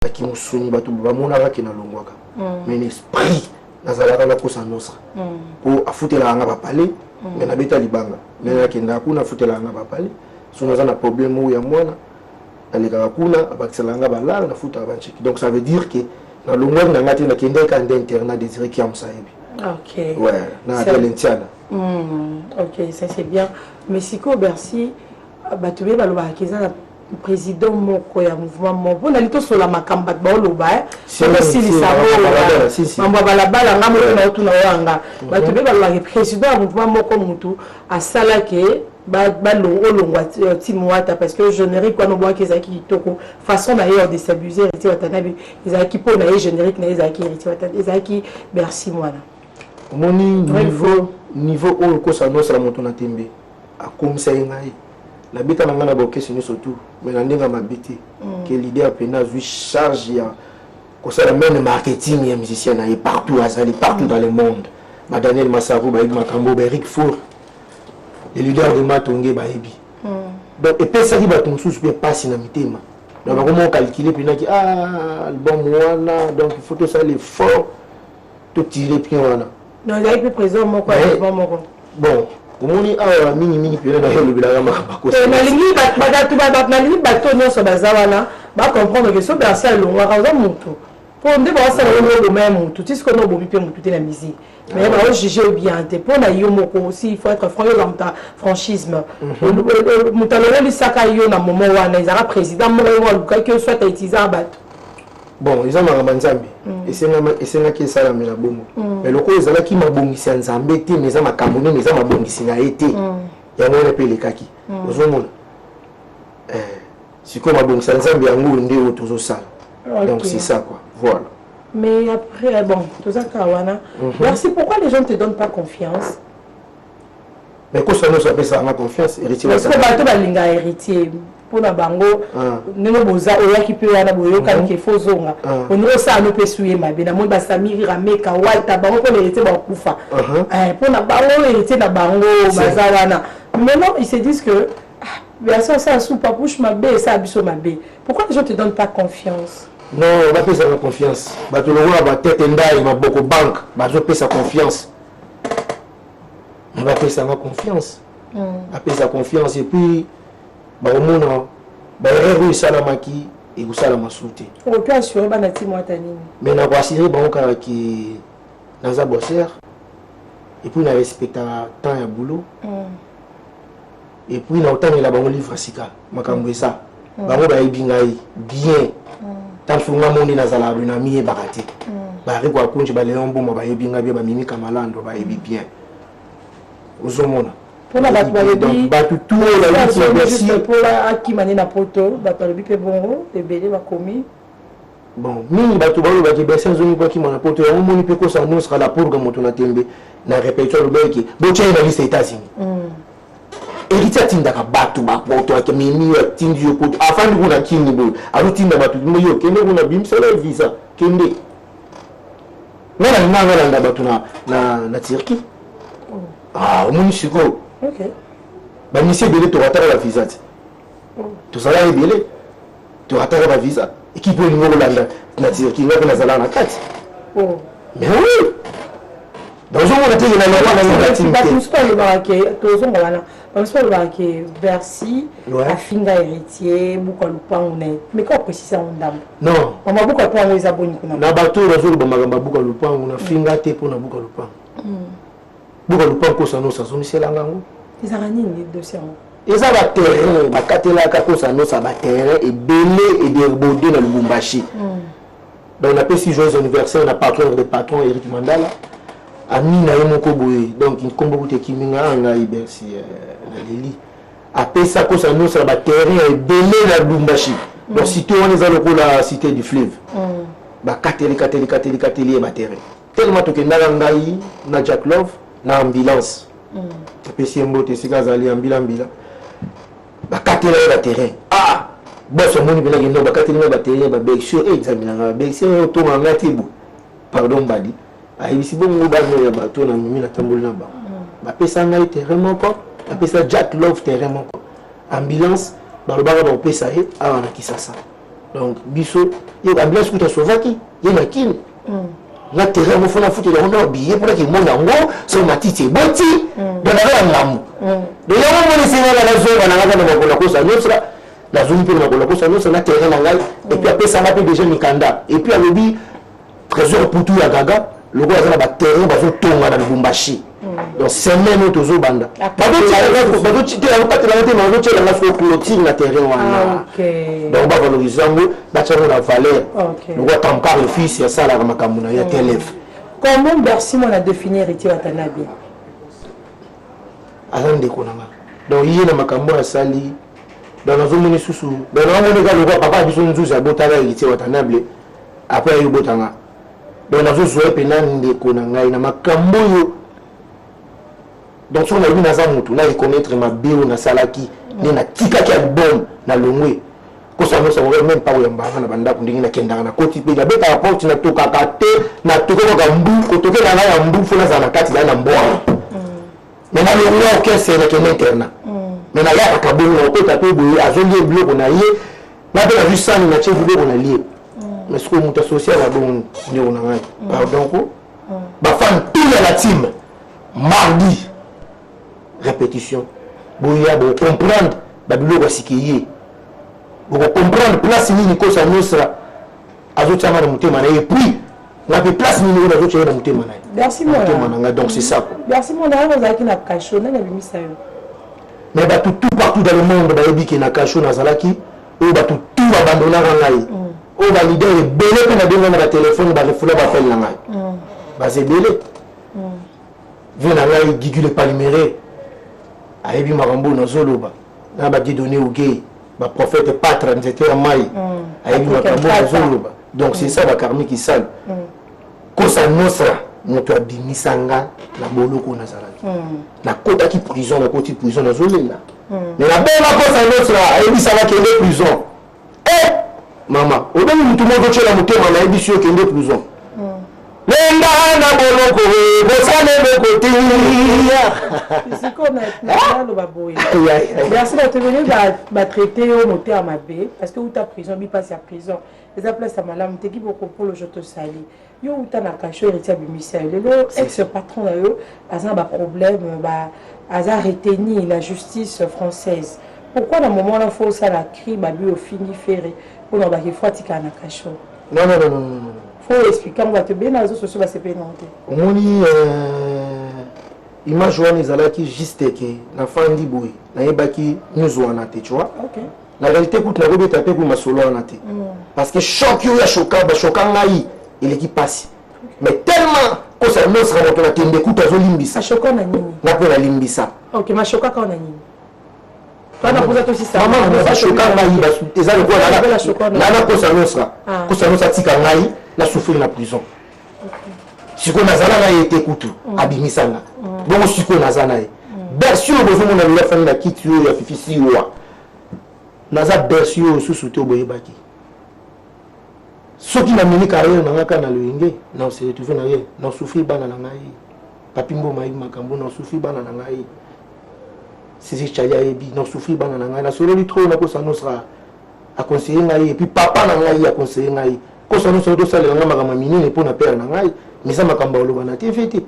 Na kimosuni bato bamonaka ke nalongwaka, mais na esprit nazalaka na Cosa Nostra, po afutelaka nga bapale. Mais nabeta libanga, mais nakendaka kuna, afutelaka nga bapale. So naza na problème oyo ya mwana, nalekaka kuna, abakiselaka nga balare, nafutaka bancheki. Donc ça veut dire que nalongwaki na nga te, nakendaki kaka nde internat Désiré Kiamusa yebi. Ouais, na Adele Ntiana. Ok, ça c'est bien. Mais sikoyo Bercy, bato be balobaka eza na président moko ya mouvement moko mpona li tosola makambo. Bato baoloba osilisa mambo ya balabala. Nga moko na otuna oyanga, bato be balobaka président ya mouvement moko mutu asalaki olongwa Team Wata, parce que générique wana obwaki ezalaki kitoko. Façon na ye ya désabuse Héritier Watanabe ezalaki mpo na ye, générique na ye ezalaki Héritier Watanabe, ezalaki Bercy Mwana. Omoni niveau oyo Cosa Nostra, moto na tembe akomisa ye. Ngai nabeta na ngai na baorchestre nyonso tout, mais na ndenge ya mabe te, ke leader apena azwi charge ya kosala même marketing ya musicien na ye partout azali, partout dans le monde. Badaniel Masaro bayebi makambo, baeric Four, le leader de Matonge, bayebi. Donc epesaki bato mosusu mpe mpasi na mitema. Donc bakoma ocalcule mpenaki: ah, album wana, donc il faut tosala effort, totire pion wana. Non, ezalaki mpe président moko ya mouvement moko. Bon, omoni awa mingimingi mpena na yo olobelaka makambo. Nalingi bato nyonso baza wana bacomprendre ke so Bercy alongwaka, oza motu mpo nde baosala yo oboma ya motu ti sikoyo obomi mpe motu te na musique, mais baojuge bien te mpo na yo moko aussi. Il faut être franc, yo moto franchisme, moto alongolisaka yo na moment wana ezalaka président moko oyo alukaki yo, soit autilisaka bato. Bon, eza makambo ya Nzambe, esengaki esalamela bongo, mais lokola ezalaki mabongisi ya Nzambe te, mais eza makambo nini, eza mabongisi na ye te, yango wana mpe elekaki. Ozomona sikoyo mabongisi ya Nzambe yango nde oyo tozosala. Donc c'est ça quoi, voilà. Mais après, bon, tozaka wana. Merci. Pourquoi les gens ne te donnent pas confiance? Mais Cosa nyonso apesaka nga confiance, Héritier. Parce que bato balinga Héritier mpona bango ndenge boza oyaki mpe wana boyokani ke fo ozonga, oningi osala no mpe suye mabe. Namoni basamiri Rameka Walta, bango mpona Héritier bakufa mpona bango, Héritier na bango baza wana. Maintenant ils se disent que version osala su papouche mabe, esala biso mabe. Pourquoi les gens te donnent pas confiance? Non, bapesaka confiance. Bato lokola batete ndai maboko banque bazopesa confiance, mais bapesanga confiance, bapesa confiance et puis bakomona baerreur oyo esalamaki ekosalama su te. Okoki assure bana Team Wata nini? Mais nakoassure bango kaka ke naza bosser et puis na respectaka temps ya boulot et puis na otangela bango livre sika makambo eza. Bango bayebi ngai bien. Ntanso nga moni nazalaka boye na miyebaka te. Bariko akonji, baleon mboma bayebi ngai bien, bamimi Kamalando bayebi bien. Ozomona. Mpona bato balobi bato tu. Mpola akima nde na poto, bato balobi mpe bongo ebele bakomi. Bon, mingi bato balobaki Bercy azongi mpo akima na poto. Yango moni mpe Cosa Nostra la purga, moto na tembe na répertoire, alobaki botya ye na liste États-Unis. Héritier atindaka bato bapoto, ake mimi oyo atindi yo poto, afandi kuna kini boye, azotinda bato: yo kende kuna, bimisala visa, kende. Nga na nga nalanda bato na Turquie. Ah, omoni sikoyo bamisi ebele tokataka bavisa te, tozala ebele tokataka bavisa. Équipe oyo elingi kolanda na Turquie, nga mpe nazala na kati. Mais oui, nazomona te. Bato mosusu balobaka ke tozonga wana, bato mosusu balobaka ke Bercy afinga Héritier buka lupangu na ye. Mais ka oprécise yango ndambo. Non. Mama, buka lupangu eza boni kuna? Na bato oyo bazoloba makambo ya buka lupangu, nafinga te mpona buka lupangu. Buka lupangu, Cosa Nostra azongiselanga yango. Ezalaka nini dossier yango? Eza baterrain bakatelaka Cosa Nostra, baterrain ebele edébordé na Lubumbashi. Donc napesi joyeux anniversaire na patron de patron Eric Mandala, ami na ye moko boye. Donc nkombo kuta ekiminga ngai Bercy naleli. Apesa Cosa Nostra baterrain ya ebele na Lubumbashi. Donc cité wana eza lokola Cité du Fleuve. Bakateli kateli kateli kateli ye baterrain tellement tokendaka, ngai na Jack Love na ambulance. Apesi ye mbote esika azali ya mbila mbila. Bakatela ye baterrain. Ah, boso omoni mpena kendo bakateli nga baterrain, babexio e Nzambe na nga, babexio otonga nga te boye. Pardon mbadi, ayebisi bongo bano ya bato na mimi natamboli na bango, bapesa ngai terrain moko, bapesa Jack Love terrain moko. Ambulance balobaka bakopesa ye awa na Kisasa. Donc biso ye ambulance kuta sauvaki ye na Kini na terrain yango, fona futela yango na billet mpona kimona yango soki matiti eboti. Donc naza na ngambo. Donc yango moni esengaka nazonga na ngaka na makolo Kosa Nostra. Nazongi mpe na makolo Kosa Nostra na terrain na ngai. Et puis apesanga mpe déjà mikanda. Et puis alobi Trésor Putu ya Gaga lokola aza na baterrain, bazotonga na Lubumbashi. Donc semaine oyo tozobanda, bazokatelanga te, bazotielanga siko clôture na terrain wana. Donc bavaloriser yango, batia yango na valeur lokola Tamkar le fils asalaka makambo na ye ya TLF. Comment Bercy Mwana définir Héritier Watanabe? Aza ndeko na nga. Donc ye na makambo oyo asali, donc nazomoni susu, donc naomoni kaka lokola papa ya biso Nzuzi abotaka Héritier Watanabe, après aye obotanga. Donc nazozwa ye mpena ndeko na ngai na makambo oyo. Donc soki nalobi naza motu na reconnaître mabe oyo nasalaki, nde natikaki album na longwe Kosa Nyonso, même pas koyambaka na bandako. Ndenge nakendaka, nakoti mpe nabetaka porte, natokaka te, natoke kaka mbu kotokela ngai ya mbu, fo nazala na kati zala na mbwana. Mais nalongwa orchestre, nakende internat, mais nayakaka bongo, okota mpe boye, azolie biloko na ye, nga mpe nazwi sani, natie biloko na lie. Mais sikoyo moto asocial abongo, ndeko na ngai, pardon ko bafan tout ya la team, mardi répétition, boya bocomprendre babiloko ya sike ye, bokocomprendre place nini Kosa Nostra azotianga na motema na ye, puis nga mpe place nini oyo nazotia ye na motema na ye. Merci. Na motema na ngai. Donc c'est ça quoi. Merci Mwana. Yango ozalaki na cachot, nani abimisa yo? Mais bato tout partout dans le monde bayebi ke na cachot nazalaki. Oyo bato tout babandonaka ngai, oyo baleader ebele mpe nabenga na batelefone, barefula baappel na ngai, baza ebele. Vie na ngai Gigi le Palimere ayebi makambo oyo nazoloba na badidone oge, baprophète patre nzete ya mai ayebi makambo oyo nazoloba. Donc c'est ça, bakarmi kisal Kosa Nostra, moto abimisa nga na boloko nazalaki. Nakotaki prison, nakoti prison, nazolela, mais nabenga Kosa Nostra, ayebisanga kende prison. E mama, obengi motu moko otyela motema, nayebisi yo kende prison, lenga na boloko, kosala eloko te. Sikoyo naloba boye, merci. Bato ebele batraite yo motema mabe parce que uta prison, bipasi ya prison eza place ya malamu te. Ki bokopolo jo tosali yo uta na cachot, Héritier abimisa yo. Lelo ex patron na yo aza na baproblème, aza retenu na justice française. Pourquoi na moment wana fo osala cri babi ofingi Ferre mpona obaki fo atikala na cachot? Non, non, non, non. Fo explique yango, bato ebele na réseau sociaux basepeli nango te. Omoni, image wana ezalaki juste ke nafandi boye, nayebaki news wana te, tu vois. Na réalité kutu nakobeta mpe ku masolo wana te, parce que choc oyo ashoka, bashoka ngai, eleki mpasi. Mais tellement Kosa Nostra, moto nakende kutu azolimbisa. Ashoka na nini? Nga mpe nalimbisa. Ok, mashokaka na nini? Wana mpoza tosisa. Mama, bashoka ngai eza lokola nana Kosa Nostra. Kosa Nostra atika ngai na souffrir na prison. Sikoyo nazala na ye te, kutu abimisanga bongo. Sikoyo naza na ye Bercy oyo bozomona lelo afandi na kiti oyo ya Fifi Siwa. Naza Bercy oyo susu te boyebaki. Soki namemi carrière na ngai kaka na loyenge, na se retrouve na ye, na souffrir bana na ngai. Papi Mboma ayebi makambo, na souffrir bana na ngai. Sisi Chali ayebi, na souffrir bana na ngai. Nasololi trop na Kosa Nostra, aconseille ngai, et puis papa na ngai aconseille ngai. Kosa Nostra tosalela ngai makambo ya minene mpo na père na ngai, mais eza makambo ya koloba na TV te.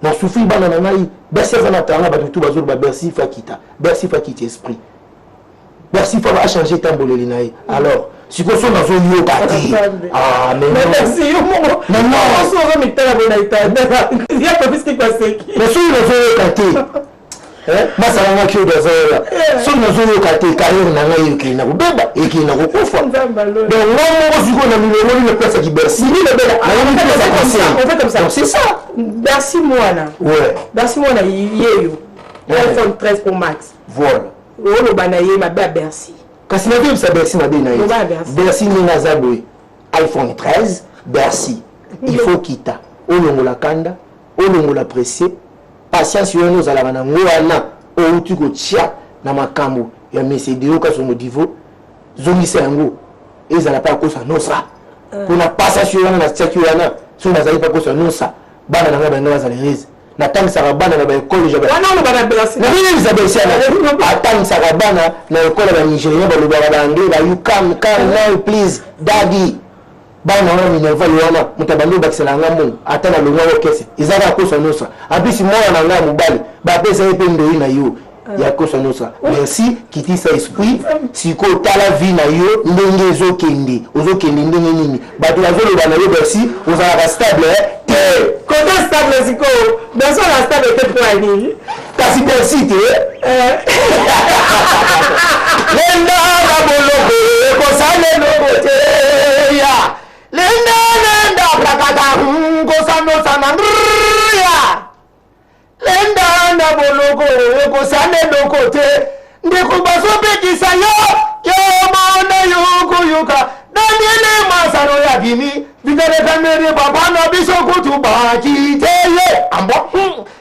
Na souffrir bana na ngai. Bercy aza na tanga, bato tu bazoloba Bercy fa kita, Bercy fa kita esprit, Bercy fa achange etamboleli na ye. Alors sikoyo so nazoyoka te. Ah, mais non. Merci yo moko. Mais non. Ozo mitala bona itanda ya papiski kwaseki. Mais soki nazoyoka te, masalangaki oyo azoyoka, soki nazoyoka te, carrière na ngai ekei na kobeba, ekei na kokufa. Donc nga moko sikoyo na milongoli na place ya Bercy, nayomi place ya conseil. Donc c'est ça. Merci Mwana. Ouais. Merci Mwana yeyo iPhone 13 Pro Max. Voilà. Oloba na ye mabe ya Bercy. Kasi nazoyebisa Bercy mabe na ye. Loba ya Bercy. Bercy, ndenge aza boye, iPhone 13, Bercy, il faut kita, olongola kanda, olongola pressé, patience wana ozalaka nango wana, outi kotia na makambo ya Mesedeo Kasongo Divo, zongisa yango, ezala mpe akosa Nostra mpona patience wana natiaki wana. Soki nazali mpe akosa Nostra, bana na ngai balinga bazala heureuse. Natangisaka bana na baekole. Wana oloba na Bercy. Nabinebisa Bercy, atangisaka bana na ekole ya Banigérien, balobaka baanglais ba "You come, come now, please, daddy." Bana wana minerval wana, moto abandi obakisela nga mbongo ata na longwa orchestre eza kaka Cosa Nostra. Apisi mwana na ngai ya mobali, bapesa ye mpe ndoi na yo ya Cosa Nostra. Merci, kitisa esprit. Sikoyo tala vie na yo ndenge ezokende, ozokende ndenge nini, bato bazoloba na yo. Bercy, ozalaka stable te. Kote stable sikoyo, Bercy oza stable te mpo ya nini? Kasi Bercy te. Lenda na boloko ekosala eloko te ya lenda lenda plakata kosanosana ya lenda na boloko ekosala eloko te. Ndeko, bazopekisa yo, yo mona yokoyoka Daniele Masano ya bimi vitalekamere papa na biso kutu bakite ye ambo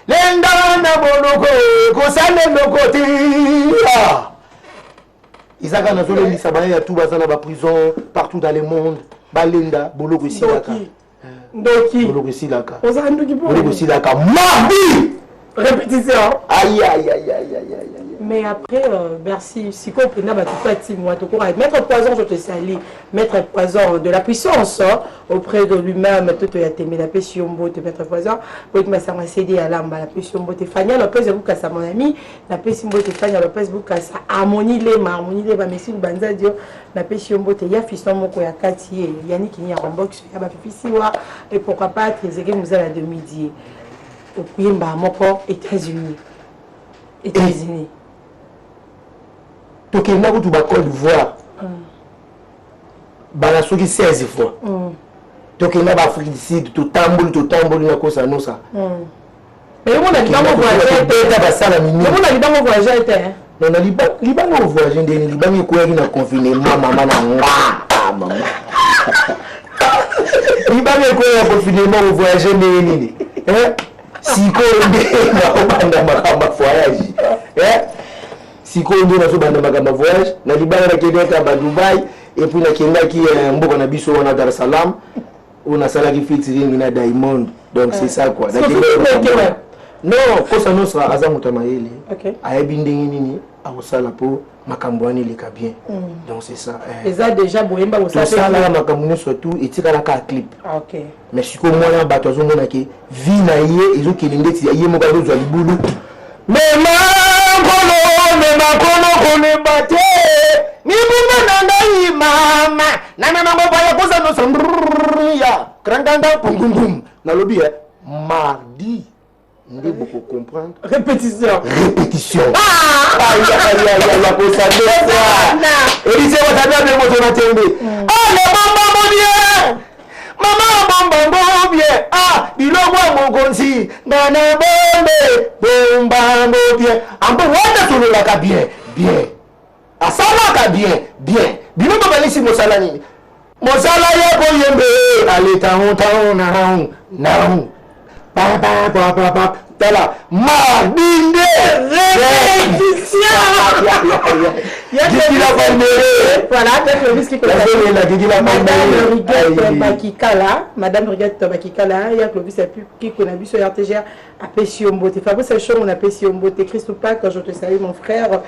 lenda na boloko ekosala eloko te. Eza kaka nazolendisa baya ya tu baza na baprison partout dans le monde, balenda, boloko esilaka. Ndoki. Boloko esilaka. Oza ndoki mpo. Boloko esilaka mardi. Répétition. Aïe aïe aïe aïe aïe aïe. Mais après, merci. Sikoyo mpenza bato fati moi tokoka. Maître Poison, je te salue. Maître Poison de la puissance, hein, auprès de lui-même toto ya tembe, napesi yo mbote. Maître Poison poeti masanga cd ya lamba, napesi yo mbote. Fania Lopez Bukasa, mon ami, napesi mbote. Fania Lopez Bukasa, Harmonie Lema, Harmonie Lema, messi Lubanza dio, napesi yo mbote. Ya fiston moko ya kati ye Yannick ya Rombox ya bafifisiwa, et pourquoi pas Tréseke Mozala de midi okuyemba moko États-Unis, États-Unis. Tokenda kutu ba Côte d'Ivoire bala soki 16 fois. Tokenda baAfrique du Sud, totamboli, totamboli na Cosa Nostra. Mais yomona libango voyage. Beta basala minene. Yomona libango voyage te. Non, na libanga ovoyage ndeni? Libanga ekweyaki na confinement, mama na nga. Mama, libanga ekweyaki na confinement, ovoyage ndenge nini? Sikoyo nde naobanda makambo ya voyage. Sikoyo nde nazobanda makambo ya voyage. Na libanga nakendaki ba Dubai et puis nakendaki mboka na biso wana, Dar es Salaam, oyo nasalaki featuring na Diamond. Donc c'est ça quoi. Non, Cosa Nostra aza moto ya mayele, ayebi ndenge nini akosala mpo makambo wana eleka bien. Donc c'est ça. Eza déjà boyemba. Tosalaka makambo nyonso tu, etikalaka ya clip. Mais sikoyo mwana bato azomona ke vie na ye ezokende ndeti ye moko azozwa libulu. Mema nkolo, mema nkolo, kolemba te mibuma na ngai mama namemango baya Cosa Nostra ya kranganda pungungum. Nalobi e mardi nde bokocomprendre. Répétition. Répétition ya kosandesa Elise Watanabe, moto na tembe ale bombambo bien, mama bombambo bien. Ah, biloko ya mokonzi nga na bombe bombambo bien ambo wana tololaka bien bien, asalaka bien bien. Bino babalisi mosala nini? Mosala ya koyembe ale tao tao nao nao pa pa pa pa pa. Tala mardi nde. Répétition. Didi la Palmere. Voilà, peut-être Didi la Madame Riguette Bakikala, Madame Riguette Bakikala, ya Clovis qui connaît biso RTGR, apesi yo mbote. Fabrice Chong, apesi yo mbote. Christophe Pack, je te salue, mon frère,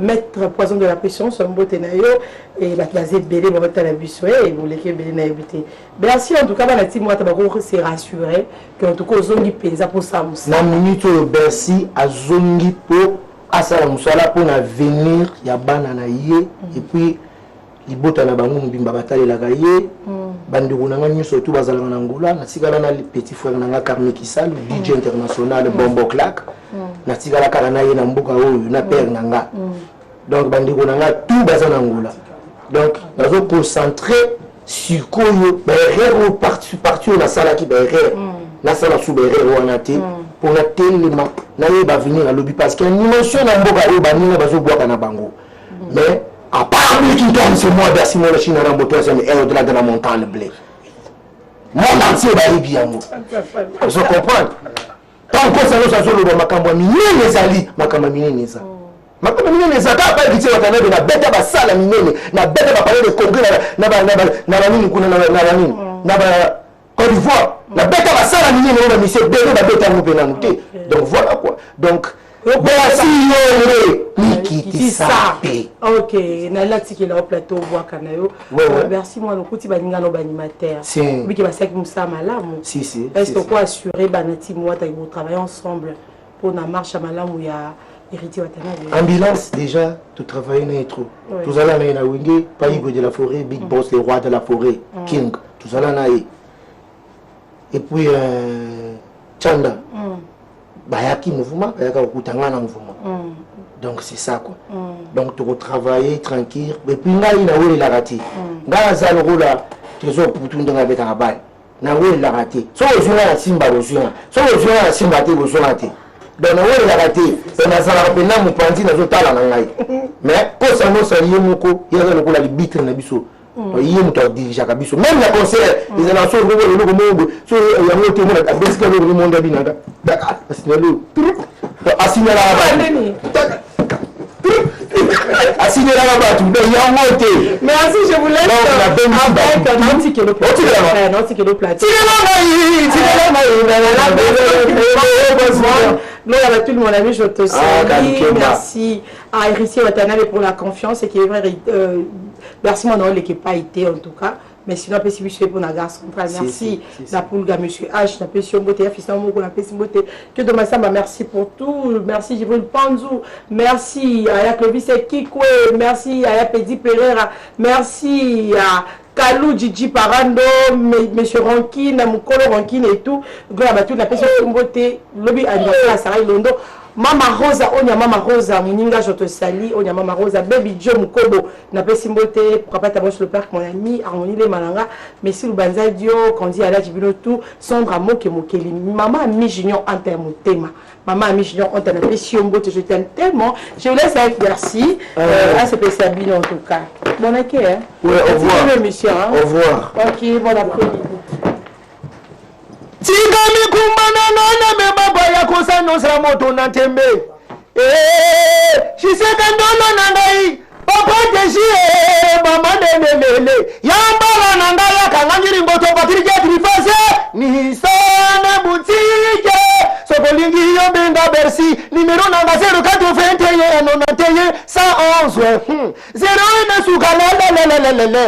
maître Poison de la puissance, mbote na yo et bato baza ebele baotala biso e boleki ebele na yebi te. Merci en tout cas, bana ti mwata bako se rassurer que en tout cas ozongi mpenza mposala mosala. Na minute oyo Bercy azongi mpo asala mosala mpona avenir ya bana na ye et puis libota na bango mobimba batalelaka ye. Bandeko na nga nyonso tu bazalaka na Ngola. Natikala na petit frère na nga Carme Kisal, DJ international Bombo Clak. Natikala kaka na ye na mboka oyo na père na nga. Donc bandeko na nga tout baza na Ngola. Donc nazoconcentre sikoyo baerreur oyo parti oyo nasalaki, baerreur nasala su baerreur wana te, mpona telema nayeba avenir alobi, parce que animation na mboka oyo baninga bazobwaka na bango. Mais à part lui qui donne, c'est moi Bercy Mona China Rambo, troisième et au-delà de la montagne blé, monde entier bayebi yango. Ozo comprendre? Ntango Cosa nyonso azoloba makambo ya minene, ezali makambo ya minene, eza makambo minene, eza kaka bayebi Watanabe na beta basala minene, na beta bapalais de congrès na banini kuna, na banini, na ba Côte d'Ivoire, nabeta basala minene oyo bamisi ebele babeta yango mpe nanu te. Donc voilà quoi, donc Bercy yonde mikitisa mpe. Ok, nalatikela yo plateau, obwaka na yo. Bercy Mwana, okuti baninga no baanimateur obike basalaki mosala malamu. Si, si. Est ce que oko assurer bana ti mwata botravaille ensemble mpona marche ya malamu ya Héritier Watanabe? Ambulance, déjà totravaille na ye trop. Tozala na ye na Wenge Paigo de la forêt, big boss, le roi de la forêt, king, tozala na ye. Et puis Chanda bayaki mouvement, bayaka kokuta nga na mouvement. Donc c'est ça quoi. Donc tokotravailler tranquille. Et puis ngai nawelelaka te. Ngai aza lokola Trésor Putu, ndenge abetaka bale, nawelelaka te. Soki ozwi nga na nsimba, bozwi nga. Soki ozwi nga na nsimba te, bozwi nga te. Donc nawelelaka te. Donc nazalaka mpena mopanzi, nazotala na ngai. Mais kosa nosa ye moko, ye aza lokola libitre na biso. Ye moto adirigeaka biso même na concert. Ezala so eloko eloko moko boye, so yango te, mona abesika eloko monde abinaka, asignale, asignalaka bato, asignalaka bato. Donc yango te. Merci, je vous laisse. Avec naotikelo naotikelo plateau. Tikela ngai, tikela ngai. Gloire à tout le monde, ami, je te salue. Merci à Héritier Watanabe pour la confiance et qui est vrai. Merci, mon nom, qui n'a pas été en tout cas. Mais sinon, apesi biso pour la gare centrale. Merci. La Pulga, monsieur H, napesi yo mbote, ya moko, napesi mbote. Que de Massamba, merci pour tout. Merci Jibril Panzou. Merci à Clovis Kikwe. Merci à Pedi Pereira. Merci à Kalou Gigi Parando, Monsieur Rankine, Mukolo Rankine et tout. Gloire à tout, napesi mbote. Lobi anniversaire à Sarah Londo. Mama Rosa, Onya Mama Rosa, Muninga, je te salue. Onya Mama Rosa, Baby Joe Mukobo, napesi mbote, pourquoi pas Tabosh le père, mon ami, Harmonie Les Malanga, Messi Lubanza Dio, Kandi Ala Jibino tout, Sandra Moke Mokeli, Maman Ami Junior Ante Motema. Maman Ami Junior Ante, napesi mbote, je t'aime tellement. Je vous laisse avec Merci. ACP Sabine en tout cas. Bon, ok, hein. Ouais, au revoir. Monsieur, hein. Au revoir. Ok, bon après-midi. Tika mikumba na ngai na mema ya kosanosa moto na ntembe. Shiseka ndolo na ngai, papa teshi, mama nenelele yambala na ngai akanga ngiringoto patrike trifase nisane butike. Soki olingi yo, benga Bercy, numéro nanga 081 91 111 01 suka lelelelelele.